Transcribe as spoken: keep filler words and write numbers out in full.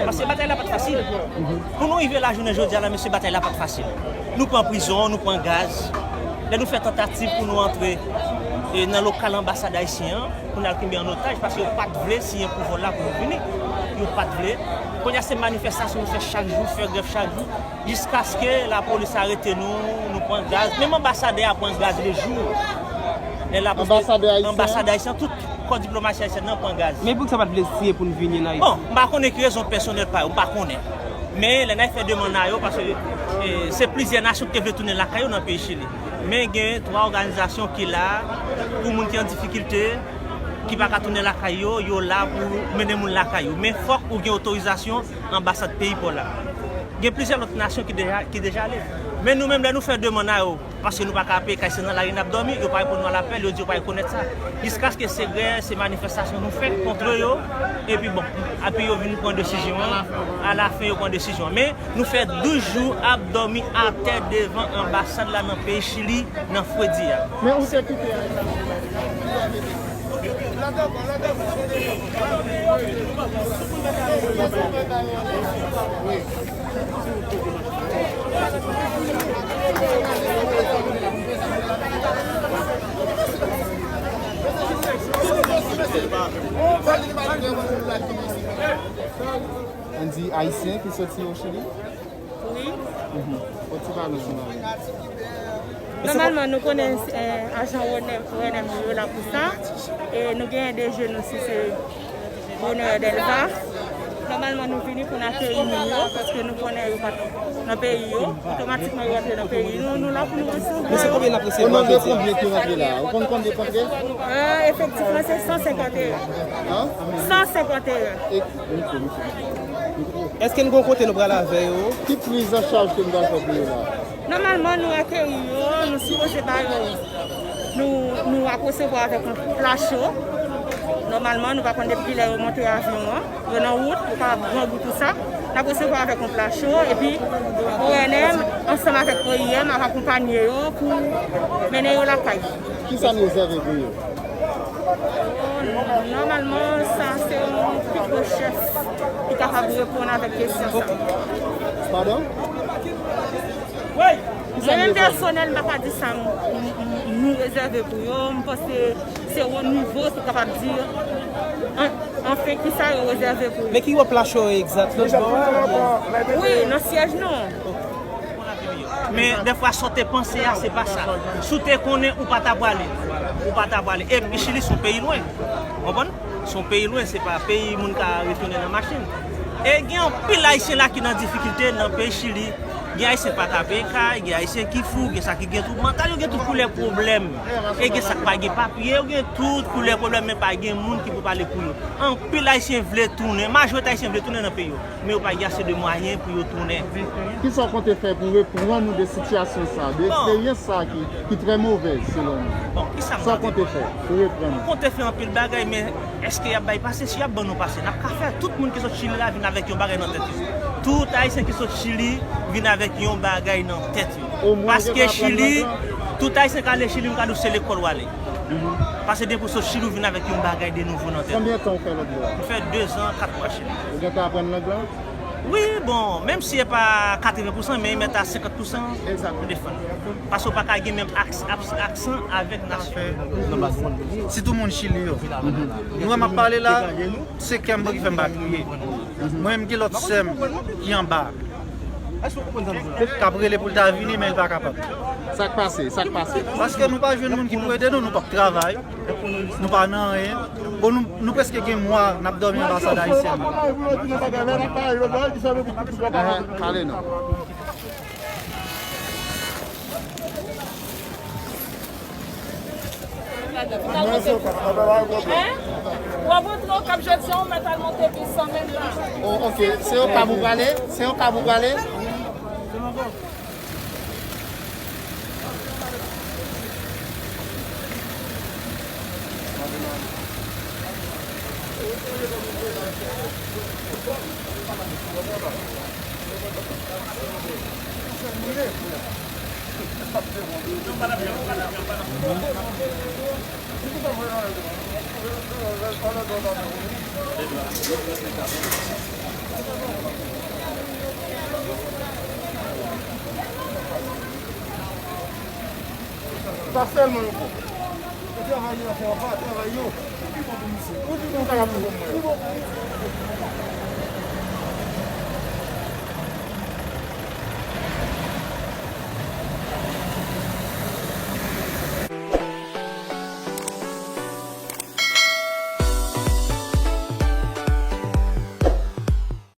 Paske batay la pa t fasil. Pou nou rive la jounen jodi a la, mesye, batay la pa t fasil. Nou pran prizon, nou pran gaz. Lè nou fè tantativ pou nou antre, e, nan lokal anbasad ayisyen an, pou n al kenbe an otaj, paske yo pa t vle siyen pou vòl la pou nou vini. Yo pa t vle. Kounye a, se manifestasyon nou fè chak jou, fè grèv chak jou. Jiskaske lapolis arete nou, nou pran gaz. Menm anbasadè a pran gaz lejou. Lè lapolis, anbasadè ayisyen, tout kò diplomasi ayisyen nan pran gaz. Men poukisa pa t vle siyen pou n vini an Ayiti? Bon, m pa konnen ki rezon pèsonèl pa yo, m pa konnen. Men lè n al fè demann a yo, paske, e, se plizyè nasyon ki te vle tounen lakay yo nan peyi Chili. Men gen twa òganizasyon ki la pou moun ki an difikilte, ki pa ka tounen lakay yo, yo la pou mennen moun lakay yo. Men fòk ou gen otorizasyon anbasad peyi pa w la. Gen plizyè lòt nasyon ki deja, ki deja ale. Men nou menm, lè nou fè demann a yo, paske nou pa ka peye kay, se nan lari n ap dòmi, yo pa reponn nou a lapèl, yo di yo pa rekonèt sa. Jiskaske se grèv, se manifestasyon nou fè kont yo, epi bon, epi yo vin pran desizyon an, alafen yo pran desizyon an. Men nou fè douz jou ap dòmi atè devan anbasad la nan peyi Chili, nan fredi a. Men ou te kite a. Ann di ayisyen ki soti o Chili? Wi. Mhm. Fò ti pale sou la. Nòmalman, nou konnen, eh, ajan O N M, O N M yo la pou sa. E nou genyen de jèn osi, se Bonheur Delva. Nòmalman, nou vini pou n akeyi moun yo, paske nou konnen yo pa t nan peyi yo. Otomatikman, yo rantre nan peyi nou. Nou la pou nou resevwa yo. O non de konbyen ki rantre la? Ou konn konbyen k rantre? Eh, efektivman, se san senkant e en. An? San senkant e en. E, mikwo, mikwo. Èske n gon kote nou pral avè yo? Ki priz an chaj ke n pral fè pou yo la? Nòmalman, nou akeyi yo, nou sipoze ba yo, nou, nou ap resevwa avèk yon pla cho. Nòmalman, nou pa konn depi kilè yo monte avyon an. Yo nan wout, yo pa grangou tou sa. N ap resevwa avèk yon pla cho, epi O N M, ansanm avèk O I M, ap akonpanye yo pou mennen yo lakay. Kisa n rezève pou yo? Nòmalman, sa se yon pito chèf ki kapab reponn avèk kesyon sa. Padon? Mwen menm pèsonèl, m pa ka di sa m, m, m, nou rezève pou yo. M panse se yon nivo ki kapab di an, anfen, kisa yo rezève pou yo. Men ki wòp lacho egzakteman? Wi, nan syèj nou. Men dèfwa sa w te panse a, se pa sa. Si w te konnen, ou pa ta prale. Ou pa ta prale. Epi Chili se yon peyi lwen. Konprann? Se yon peyi lwen, se pa peyi moun ka retounen nan machin. E gen anpil ayisyen la ki nan difikilte nan peyi Chili. Gen ayisyen pa ka peye kay, gen ayisyen ki fou, gen sa ki gen tout mantal, yo gen tout koulè pwoblèm. E gen sa k pa gen papye, yo gen tout koulè pwoblèm, men pa gen moun ki pou pale pou yo. Anpil ayisyen vle tounen, majorite ayisyen vle tounen nan peyi yo. Men yo pa gen ase de mwayen pou yo tounen. Kisa w konte fè pou reprann ou de sitiyasyon sa, de eksperyans sa ki, ki trè movèz selon nou? Bon, kisa m konte fè pou reprann ou? M konte fè anpil bagay, men èske y ap bay pase? Si y ap ban nou pase, n ap ka fè. Tout moun ki sot Chili la vin avèk yon bagay nan tèt yo. Tout Ayisyen ki sot Chili vin avèk yon bagay nan tèt yo. Paske Chili, tout Ayisyen k ale Chili, m ka di w se lekòl w ale. Paske depi w sot Chili, w vin avèk yon bagay de nouvo nan tèt ou. Konbyen tan w fè lòtbò a? M fè dezan, kat mwa Chili. Ou gentan aprann lang lan? Wi, bon, menm si e pa katreven pousan, men e mèt a senkant pousan pou defann. Paske w pa ka gen menm aks-, aks-, aksan avèk nasyon. Sitou moun Chili yo. Nou wè m ap pale la, se kè m ki fè m pa kriye. Mwen menm gen lòt sè m ki anba. K ap rele pou l ta vini, men l pa kapab. Sa k pase? Sa k pase? Paske nou pa jwenn moun ki pou ede nou, nou p ap travay. Nou pa nan anyen. Bon, nou, nou prèske gen mwa n ap dòmi anbasad ayisyèn nan. Ahan, pale non. Hein? W ap rantre Okap jodi a, ou mèt al monte bis san menm la. Oh, ok. Se Okap ou prale? Se Okap ou prale? Se Okap. Sa sèlman yo fò. E travay yo ap fè, pa travay yo. Ou di nou sa ap fè mwen.